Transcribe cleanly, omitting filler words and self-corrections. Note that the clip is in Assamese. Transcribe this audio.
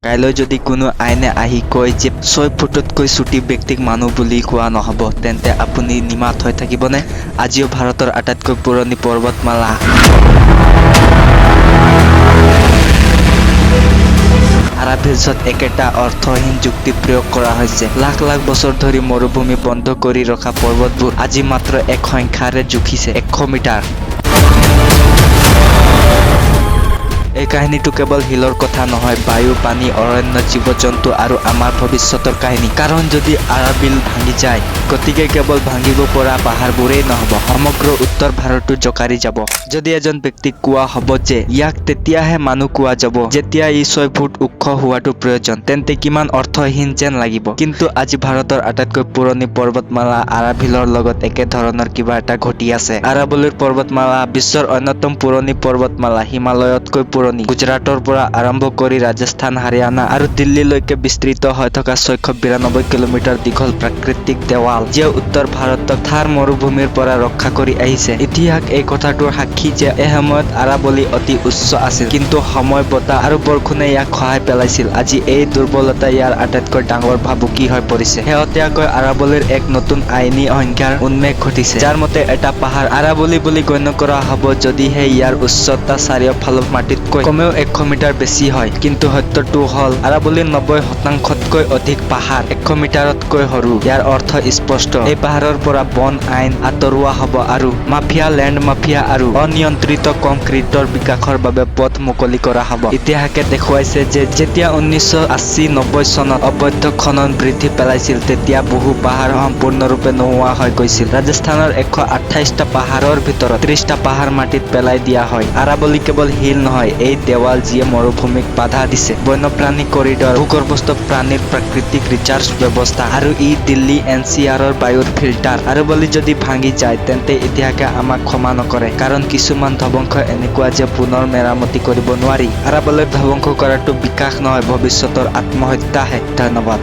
কাইলৈ যদি কোনো আইনে আহি কয় যে 6 ফুটতকৈ চুটি ব্যক্তিক মানুহ বুলি কোৱা নহ'ব, তেন্তে আপুনি নিমাত হৈ থাকিবনে? আজিও ভাৰতৰ আটাইতকৈ পুৰণি পৰ্বতমালা আৰাভিলছত একেটা অৰ্থহীন যুক্তি প্ৰয়োগ কৰা হৈছে। লাখ লাখ বছৰ ধৰি মৰুভূমি বন্ধ কৰি ৰখা পৰ্বতবোৰ আজি মাত্ৰ এক সংখ্যাৰে জুখিছে, 100 মিটাৰ। এই কাহিনীটো কেৱল শিলৰ কথা নহয়, বায়ু, পানী, অৰণ্য, জীৱ-জন্তু আৰু আমাৰ ভৱিষ্যতৰ কাহিনী। কাৰণ যদি আৰাবিল ভাঙি যায়, গতিকে কেৱল ভাঙিব পৰা পাহাৰবোৰেই নহ'ব, সমগ্ৰ উত্তৰ ভাৰতো জোকাৰি যাব। যদি এজন ব্যক্তিক কোৱা হ'ব যে ইয়াক তেতিয়াহে মানুহ কোৱা যাব যেতিয়া ই 6 ফুট ওখ হোৱাটো প্ৰয়োজন, তেন্তে কিমান অৰ্থহীন যেন লাগিব। কিন্তু আজি ভাৰতৰ আটাইতকৈ পুৰণি পৰ্বতমালা আৰাভিলৰ লগত একেধৰণৰ কিবা এটা ঘটি আছে। আৰাৱলীৰ পৰ্বতমালা বিশ্বৰ অন্যতম পুৰণি পৰ্বতমালা, হিমালয়তকৈ পুৰণি। গুজৰাটৰ পৰা আৰম্ভ কৰি ৰাজস্থান, হাৰিয়ানা আৰু দিল্লীলৈকে বিস্তৃত হৈ থকা 692 কিলোমিটাৰ দীঘল প্ৰাকৃতিক দেৱাল, যিয়ে উত্তৰ ভাৰতক থাৰ মৰুভূমিৰ পৰা ৰক্ষা কৰি আহিছে। ইতিহাস এই কথাটোৰ সাক্ষী যে এসময়ত আৰাৱলী অতি উচ্চ আছিল। কিন্তু সময়, বতাহ আৰু বৰষুণে ইয়াক খহাই পেলাইছিল। আজি এই দুৰ্বলতা ইয়াৰ আটাইতকৈ ডাঙৰ ভাবুকি হৈ পৰিছে। শেহতীয়াকৈ আৰাৱলীৰ এক নতুন আইনী সংজ্ঞাৰ উন্মেষ ঘটিছে, যাৰ মতে এটা পাহাৰ আৰাৱলী বুলি গণ্য কৰা হ'ব যদিহে ইয়াৰ উচ্চতা চাৰিওফালৰ মাটিতকৈ কমেও 100 মিটাৰ বেছি হয়। কিন্তু সত্যটো হ'ল, আৰাৱলীৰ 90 শতাংশতকৈ অধিক পাহাৰ 100 মিটাৰতকৈ সৰু। ইয়াৰ অৰ্থ স্পষ্ট। এই পাহাৰৰ পৰা বন আইন আঁতৰোৱা হ'ব আৰু মাফিয়া, লেণ্ড মাফিয়া আৰু অনিয়ন্ত্ৰিত কংক্ৰিটৰ বিকাশৰ বাবে পথ মুকলি কৰা হ'ব। ইতিহাসে দেখুৱাইছে যে যেতিয়া 1980-90 চনত অবৈধ খনন বৃদ্ধি পাইছিল, তেতিয়া বহু পাহাৰ সম্পূৰ্ণৰূপে নোহোৱা হৈ গৈছিল। ৰাজস্থানৰ 128টা পাহাৰৰ ভিতৰত 30টা পাহাৰ মাটিত পেলাই দিয়া হয়। আৰাৱলী কেৱল শিল নহয়, এই দেৱাল যিয়ে মৰুভূমিক বাধা দিছে, বন্যপ্ৰাণী কৰিডৰ, ভূগৰ্ভস্থ পানীৰ প্ৰাকৃতিক ৰিচাৰ্জ ব্যৱস্থা আৰু ই দিল্লী এনচিআৰৰ বায়ুৰ ফিল্টাৰ। আৰাৱলী যদি ভাঙি যায়, তেন্তে ইতিহাসে আমাক ক্ষমা নকৰে। কাৰণ কিছুমান ধ্বংস এনেকুৱা যে পুনৰ মেৰামতি কৰিব নোৱাৰি। আৰাৱলীৰ ধ্বংস কৰাটো বিকাশ নহয়, ভৱিষ্যতৰ আত্মহত্যাহে। ধন্যবাদ।